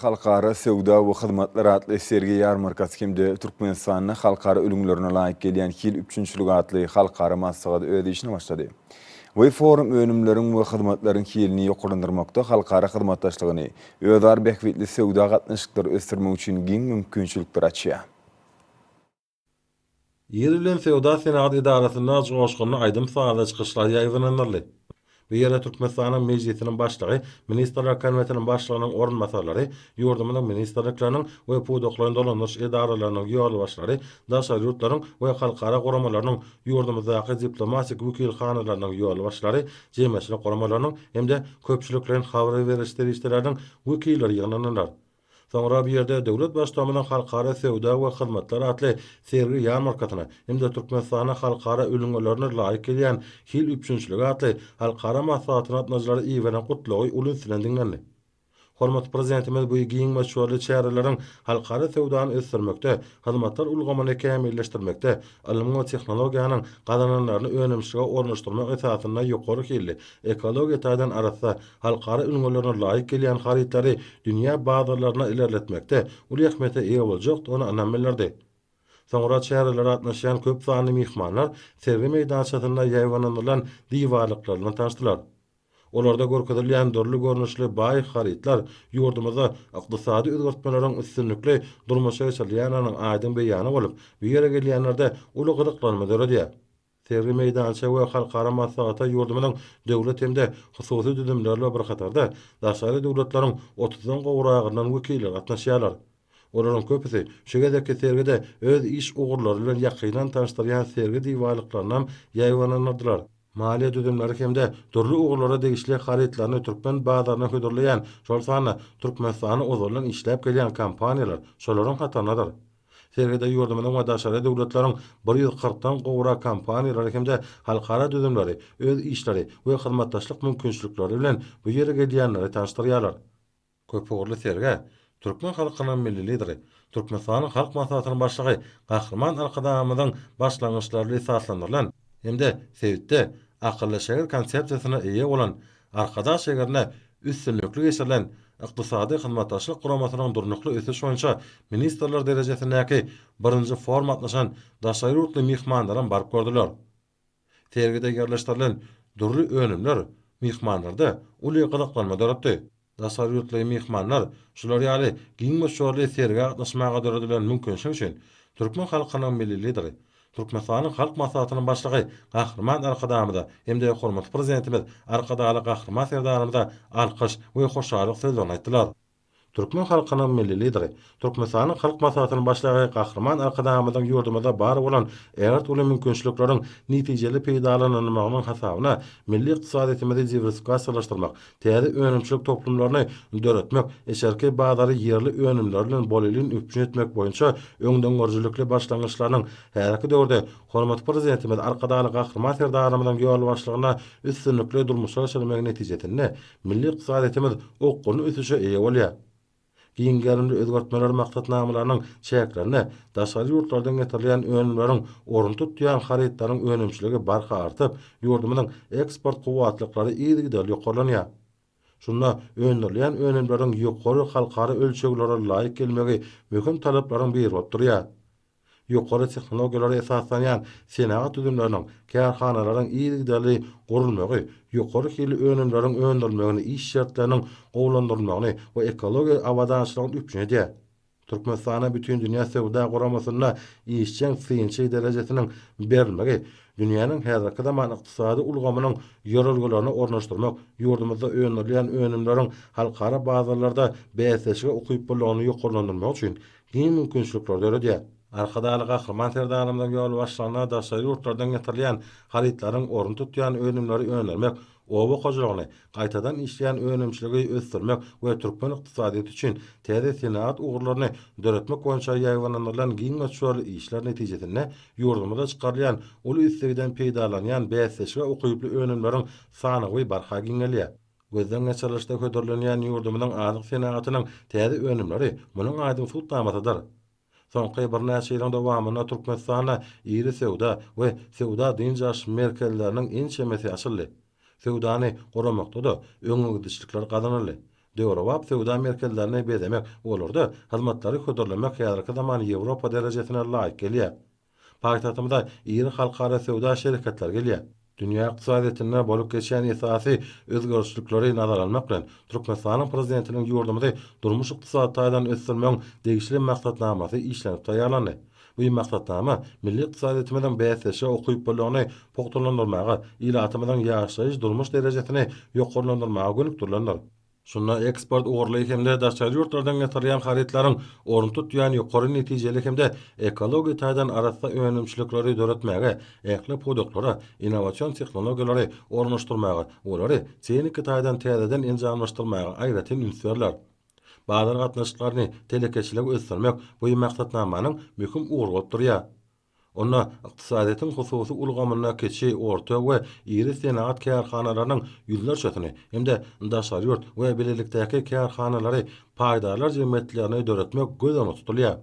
Halkara söwda we hyzmatlar atly sergi-ýarmarkasy hem-de Türkmenistanda halkara ülňülerine laýyk gelýän hil üpjünçiligi atly halkara maslahat öz işine başlady. Bu forum önümleriň we hyzmatlaryň hilini ýokarlandyrmakda halkara hyzmatdaşlygyny, özara bähbitli söwda gatnaşyklary ösdürmek üçin giň mümkinçilikleri açýar. Ýer bilen Söwda-senagat edarasynda joşgunly aýdym-sazly çykyşlar ýaýbaňlandyryldy. Bu ýere Türkmenistanyň Mejlisiniň Başlygy, Ministrler Kabinetiniň Başlygynyň orunbasarlary, ýurdumyzyň ministrlikleriniň we pudaklaýyn dolandyryş edaralarynyň ýolbaşçylary, daşary ýurtlaryň we halkara guramalarynyň ýurdumyzdaky diplomatik wekilhanalarynyň ýolbaşçylary, jemgyýetçilik guramalarynyň hem-de köpçülikleýin habar beriş serişdeleriniň wekilleri ýygnandylar. Soňra bu ýerde döwlet Baştutanymyzyň Halkara söwda we hyzmatlar atly sergi-ýarmarkasyna hem-de Türkmenistanda halkara ülňülerine laýyk gelýän hil üpjünçiligi atly halkara maslahatyna gatnaşyjylara iberen Gutlagy uly üns bilen diňlendi. Hormatly Prezidentimiz bu giň möçberli çäreleriň halkara söwdany ösdürmekde, hyzmatlar ulgamyny kämilleşdirmekde, ylmyň we tehnologiýanyň gazananlaryny önümçilige ornaşdyrmak esasynda ýokary hilli, ekologiýa taýdan arassa, halkara ülňülerine laýyk gelýän harytlary dünýä bazarlaryna ilerletmekde uly ähmiýete eýe boljakdygyna ynam bildirdi. Soňra çärelere gatnaşýan köp sanly myhmanlar sergi meýdançasynda ýaýbaňlandyrylan diwarlyklar bilen tanyşdylar. Olarda görkezilýän dürli görnüşli baý harytlar ýurdumyzda ykdysady özgertmeleriň üstünlikli durmuşa geçirilýändiginiň aýdyň beýany bolup, bu ýere gelýänlerde uly gyzyklanma döredýär. Sergi meýdança we halkara maslahata ýurdumyzyň döwlet hem-de hususy düzümleri bilen bir hatarda, daşary döwletleriň otuzdan gowragyndan wekiller gatnaşýarlar. Olaryň köpüsi şu gezekki sergide öz iş ugurlary bilen ýakyndan tanyşdyrýan sergi diwarlyklarynam ýaýbaňlandyrdylar. Maliýe düzümleri hem-de dürli ugurlara degişli harytlaryny türkmen bazaryna hödürleýän, şol sanda Türkmenistanda ozaldan işläp gelýän kompaniýalar şolaryň hataryndadyr. Sergide ýurdumyzyň we daşary döwletleriň bir 140-dan gowrak kompaniýalary hem-de halkara düzümleri öz işleri we hyzmatdaşlyk mümkinçilikleri bilen bu ýere gelýänleri tanyşdyrýarlar. Köpugurly sergä türkmen halkynyň Milli Lideri, Türkmenistanyň Halk Maslahatynyň Başlygy Gahryman Arkadagymyzyň başlangyçlary esaslandyrylan hem-de sebitde akylly şäher konsepsiýasyna eýe bolan Arkadag şägerinde üstünlikli geçirilen Ykdysady Hyzmatdaşlyk Guramasynyň Durnukly ösüş boýunça ministrler derejesindäki birinji foruma gatnaşan daşary ýurtly myhmanlaram baryp gördüler. Sergide ýerleşdirilen dürli önümler myhmanlarda uly gyzyklanma döretdi. Daşary ýurtly myhmanlar şular ýaly giň möçberli sergä gatnaşmaga döredilen mümkinçilik üçin türkmen halkynyň Milli Lideri, Türkmenistanyň Halk Maslahatynyň Başlygy Gahryman Arkadagymyza hem-de hormatly Prezidentimiz Arkadagly Gahryman Serdarymyza alkyş we hoşallyk sözlerini aýtdylar. Türkmen halkynyň Milli Lideri, Türkmenistanyň Halk Maslahatynyň Başlygy Gahryman Arkadagymyzyň ýurdumyzda bar bolan ägirt uly mümkinçilikleriň netijeli peýdalanylmagynyň hasabyna milli ykdysadyýetimizi diwersifikasiýalaşdyrmak, täze önümçilik toplumlaryny döretmek, içerki bazary ýerli önümler bilen bolelin üpjün etmek boýunça öňdengörüjilikli başlangyçlarynyň häzirki döwürde hormatly Prezidentimiz Arkadagly Gahryman Serdarymyzyň ýolbaşçylygynda üstünlikli durmuşa geçirilmegi netijesinde milli ykdysadyýetimiz okgunly ösüşe eýe bolýar. Giň gerimli özgertmeler maksatnamalarynyň çäklerinde daşary ýurtlardan getirilýän önümleriň ornuny tutýan harytlaryň önümçiligi barha artyp, ýurdumyzyň eksport kuwwatlyklary yzygiderli ýokarlanýar. Şunda öndürilýän önümleriň ýokary halkara ölçeglere laýyk gelmegi möhüm talaplaryň biri bolup durýar. Ýokary tehnologiýalara esaslanýan senagat düzümleriniň, kärhanalaryň yzygiderli gurulmagy ýokary hilli önümleriň öndürilmegini, iş şertleriniň gowulandyrylmagyny we ekologiýa abadançylygyny üpjün edýär. Türkmenistana Bütindünýä Söwda Guramasynda işjeň synçy derejesiniň berilmegi dünýäniň häzirki zaman ykdysady ulgamynyň ýörelgelerini ornaşdyrmak, ýurdumyzda öndürilýän önümleriň halkara bazarlarda bäsleşige ukyplylygyny ýokarlandyrmak üçin giň mümkinçilikleri döredýär. Arkadagly Gahryman Serdarymyzyň ýolbaşçylygynda daşary ýurtlardan getirilýän harytlaryň ornuny tutýan önümleri öndürmek, oba hojalygyny, gaýtadan işleýän önümçiligi ösdürmek we türkmen ykdysadyýeti üçin täze senagat ugurlaryny döretmek boýunça ýaýbaňlandyrylan giň möçberli işler netijesinde ýurdumyzda çykarylýan uly islegden peýdalanýan bäsleşige ukyply önümleriň sanawy barha giňelýär. Gözden geçirilişde hödürlenýän ýurdumyzyň azyk senagatynyň täze önümleri munuň aýdyň subutnamasydyr. Soňky birnäçe ýylyň dowamynda Türkmenistanda iri söwda we söwda-dynç alyş merkezleriniň ençemesi açyldy. Söwdany guramakda-da öňegidişlikler gazanyldy. Döwrebap söwda merkezlerini bezemek, olarda hyzmatlary hödürlemek häzirki zaman Ýewropa derejesine laýyk gelýär. Paýtagtymyza iri halkara söwda şereketleri gelýär. Dünýä ykdysadyýetinde bolup geçýän esasy özgerişlikleri nazara almak bilen, Türkmenistanyň Prezidentiniň ýurdumyzy durmuş-ykdysady taýdan ösdürmegiň degişli Maksatnamasy işlenip taýýarlandy. Bu maksatnama milli ykdysadyýetimiziň bäsdeşlige ukyplylygyny pugtalandyrmaga, ilatymyzyň ýaşaýyş-durmuş derejesini ýokarlandyrmaga gönükdirilendir. Şunda eksport ugurly hem-de daşary ýurtlardan getirilýän harytlaryň orun tutýan ýokary netijeli hem-de ekologiýa taýdan arassa önümçilikleri döretmäge, ähli pudaklara innowasion tehnologiýalary ornaşdyrmaga, olary tehniki taýdan täzeden enjamlaşdyrmaga aýratyn üns berler. Bazar gatnaşyklaryny, telekeçiligi ösdürmek bu maksatnamanyň möhüm ugry bolup durýar. Onda ykdysadyýetiň hususy ulgamynda kiçi, orta we iri senagat kärhanalarynyň ýüzlerçesini hem-de daşary ýurt we bilelikdäki kärhanalary, paýdarlar jemgyýetlerini döretmek göz öňünde tutulýar.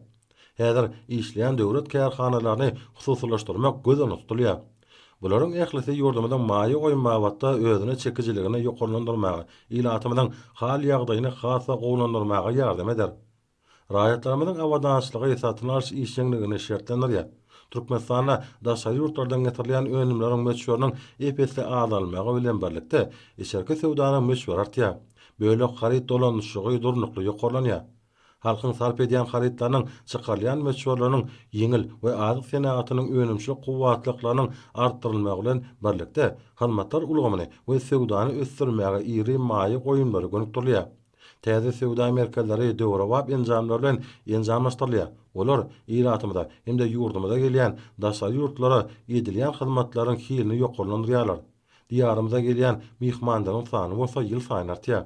Häzir işleýän döwlet kärhanalaryny hususylaşdyrmak göz öňünde tutulýar. Bularyň ählisi ýurdumyzyň maýa goýum babatda özüne çekijiligini ýokarlandyrmaga, ilatymyzyň hal-ýagdaýyny has-da gowulandyrmaga ýardam eder. Raýatlarymyzyň abadançylygy satyn alyş işjeňligini şertlendirýär. Türkmenistanda daşary ýurtlardan getirilýän önümleriň möçberiniň ep-esli azalmagy bilen birlikde, içerki söwdanyň möçberi artýar. Bölek haryt dolanyşygy durnukly ýokarlanýar. Halkyň sarp edýän harytlarynyň çykarylýan möçberleriniň ýeňil we azyk senagatynyň önümçilik kuwwatlyklarynyň artdyrylmagy bilen birlikde, hyzmatlar ulgamyny we söwdany ösdürmäge iri maýa goýumlary gönükdirilýär. Täze söwda merkezleri döwrebap enjamlar bilen enjamlaşdyrylýar. Olar ilatymyza hem-de ýurdumyza gelýän daşary ýurtlara edilýän hyzmatlaryň hilini ýokarlandyrýarlar. Diýarymyza gelýän myhmanlaryň sany bolsa ýylsaýyn artýar.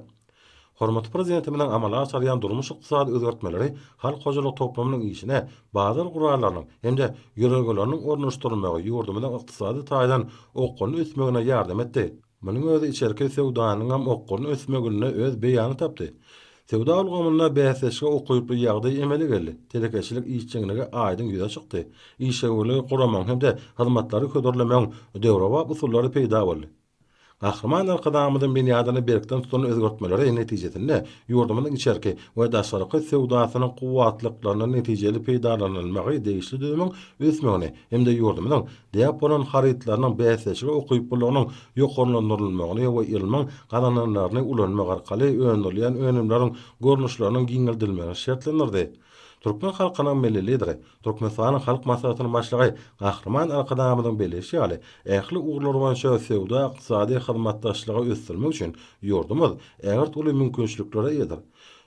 Hormatly Prezidentimiziň amala aşyrýan durmuş-ykdysady özgertmeleri halk hojalyk toplumynyň işine bazar gurallarynyň hem-de ýörelgeleriniň ornaşdyrylmagy ýurdumyzyň ykdysady taýdan okgunly ösmegine ýardam etdi. Munuň özi içerki söwdanyňam okgunly ösmeginde öz beýanyny tapdy. Söwda ulgamynda bäsdeşlige ukyply ýagdaý emele geldi, telekeçilik işjeňligi aýdyň ýüze çykdy, işewürligi guramagyň hem-de hyzmatlary hödürlemegiň döwrebap usullary peýda boldy. Gahryman Arkadagymyzyň binýadyny berkden tutan özgertmeleri netijesinde ýurdumyzyň içerki we daşarky söwdasynyň kuwwatlyklaryndan netijeli peýdalanylmagy degişli düzümiň ösmegini hem-de ýurdumyzyň däp bolan harytlarynyň bäsdeşlige ukyplylygynyň ýokarlandyrylmagyny we ylmyň gazananlaryny ulanmak arkaly öndürilýän önümleriň görnüşleriniň giňeldilmegini şertlendirdi. Türkmen halkynyň Milli Lideri, Türkmenistanyň Halk Maslahatynyň Başlygy Gahryman Arkadagymyzyň belleýşi ýaly, ähli ugurlar boýunça söwda-ykdysady hyzmatdaşlygy ösdürmek üçin ýurdumyz ägirt uly mümkinçiliklere eýedir.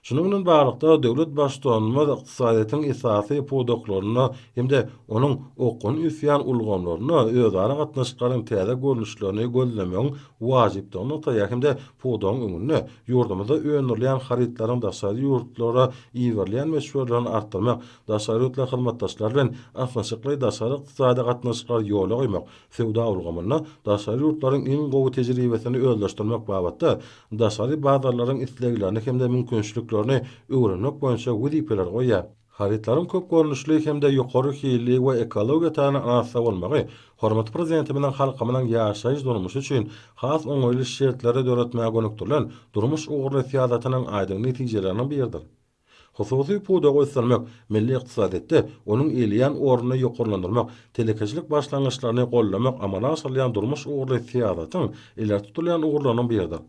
Şunuň bilen baglylykda, döwlet Baştutanymyz ykdysadyýetiň esasy pudaklarynda hem-de onuň okgunly ösýän ulgamlarynda özara gatnaşyklaryň täze görnüşlerini gözlemegiň wajypdygyny nygtaýar hem-de pudagyň öňünde ýurdumyzda öndürilýän harytlaryň daşary ýurtlara iberilýän möçberlerini artdyrmak, daşary ýurtly hyzmatdaşlar bilen ysnyşykly daşary ykdysady gatnaşyklary ýola goýmak, Söwda ulgamynda daşary ýurtlaryň iň gowy tejribesini özleşdirmek babatda daşary bazarlaryň isleglerini hem-de mümkinçiliklerini öwrenmek boýunça wezipeleri goýýar. Harytlaryň köp görnüşli hem-de ýokary hilli we ekologiýa taýdan arassa bolmagy hormatly Prezidentimiziň halkymyzyň ýaşaýyş-durmuşy üçin has oňaýly şertleri döretmäge gönükdirilen durmuş ugurly syýasatynyň aýdyň netijeleriniň biridir. Hususy pudagy ösdürmek, milli ykdysadyýetde onuň eýeleýän ornuny ýokarlandyrmak, telekeçilik başlangyçlaryny goldamak amala aşyrylýan durmuş ugurly syýasatyň ileri tutulýan ugurlarynyň biridir.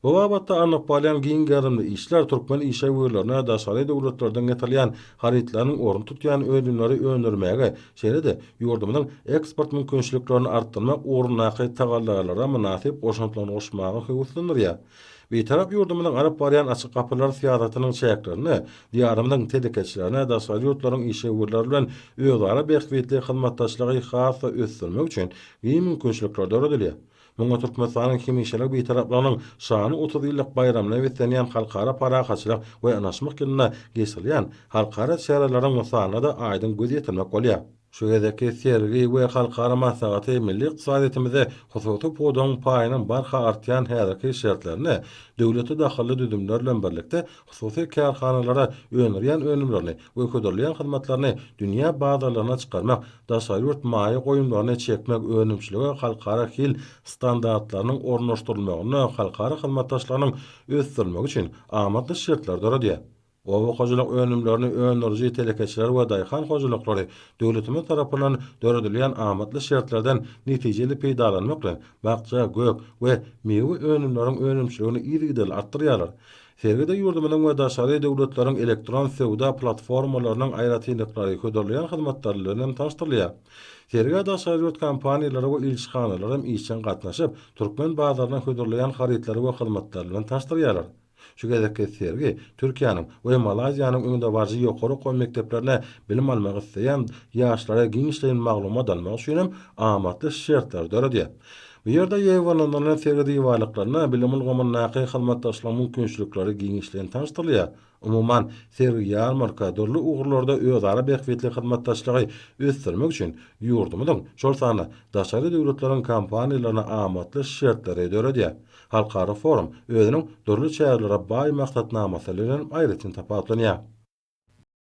Bu babatda alnyp barylýan giň gerimli işler türkmen işewürlerine daşary döwletlerden getirilýän harytlaryň ornuny tutýan önümleri öndürmäge, şeýle-de ýurdumyzyň eksport mümkinçiliklerini artdyrmak ugrundaky tagallalara mynasyp goşantlaryny goşmaga höweslendirýär. Bitarap ýurdumyzyň alyp barýan açyk gapylar syýasatynyň çäklerinde Diýarymyzyň telekeçilerine daşary ýurtlaryň işewürleri bilen özara bähbitli hyzmatdaşlygy has-da ösdürmek üçin giň mümkinçilikler döredilýär. Muňa Türkmenistanyň hemişelik Bitaraplygynyň şanly 30 ýyllyk baýramyna beslenýän Halkara parahatçylyk we ynaşmak ýylynda geçirilýän halkara çäreleriň mysalynda-da aýdyň göz ýetirmek bolýar. Şu gezekki sergi we halkara maslahaty milli ykdysadyýetimizde hususy pudagyň paýynyň barha artýan häzirki şertlerinde döwlete dahylly düzümler bilen birlikde hususy kärhanalara öndürýän önümlerini we hödürleýän hyzmatlaryny dünýä bazarlaryna çykarmak, daşary ýurt maýa goýumlaryny çekmek, önümçilige halkara hil standartlarynyň ornaşdyrylmagynda halkara hyzmatdaşlygynyň ösdürilmegi üçin amatly şertleri döredýär. Oba hojalyk önümlerini öndüriji telekeçiler we daýhan hojalyklary döwletimiz tarapyndan döredilýän amatly şertlerden netijeli peýdalanmak bilen, bakja, gök we miwe önümleriň önümçiligini yzygiderli artdyrýarlar. Sergide ýurdumyzyň we daşary döwletleriň elektron söwda platformalarynyň aýratynlyklary, hödürleýän hyzmatlary bilen hem tanyşdyrylýar. Sergä daşary ýurt kompaniýalary we ilçihanalar hem işjeň gatnaşyp, türkmen bazaryna hödürleýän harytlary we hyzmatlary bilen tanyşdyrýarlar. Şu gezekki sergi Türkiýäniň we Malaýziýanyň öňdebaryjy ýokary okuw mekdeplerinde bilim almak isleýän ýaşlara giňişleýin maglumat almak üçin hem amatly şertleri döredýär. Bu ýerde ýaýbaňlanylan sergi diwarlyklarynda bilim ulgamyndaky hyzmatdaşlygyň mümkinçilikleri giňişleýin tanyşdyrylýar. Umuman, sergi-ýarmarka dürli ugurlarda özara bähbitli hyzmatdaşlygy ösdürmek üçin ýurdumyzyň, şol sanda daşary döwletleriň kompaniýalaryna amatly şertleri döredýär. Halkara forum özüniň dürli çärelere baý maksatnamasy bilen aýratyn tapawutlanýar.